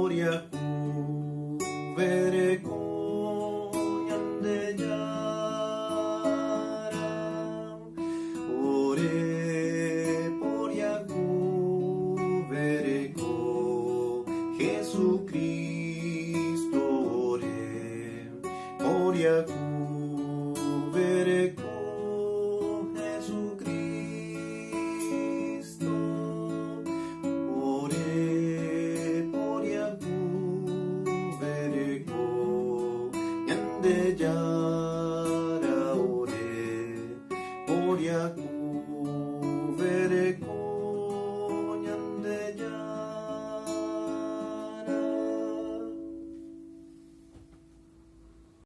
Poriahuvereko Ñandejára, ore poriahuvereko Jesucristo ore poriahuvereko Jesucristo. Ore poriahuvereko Ñandejára.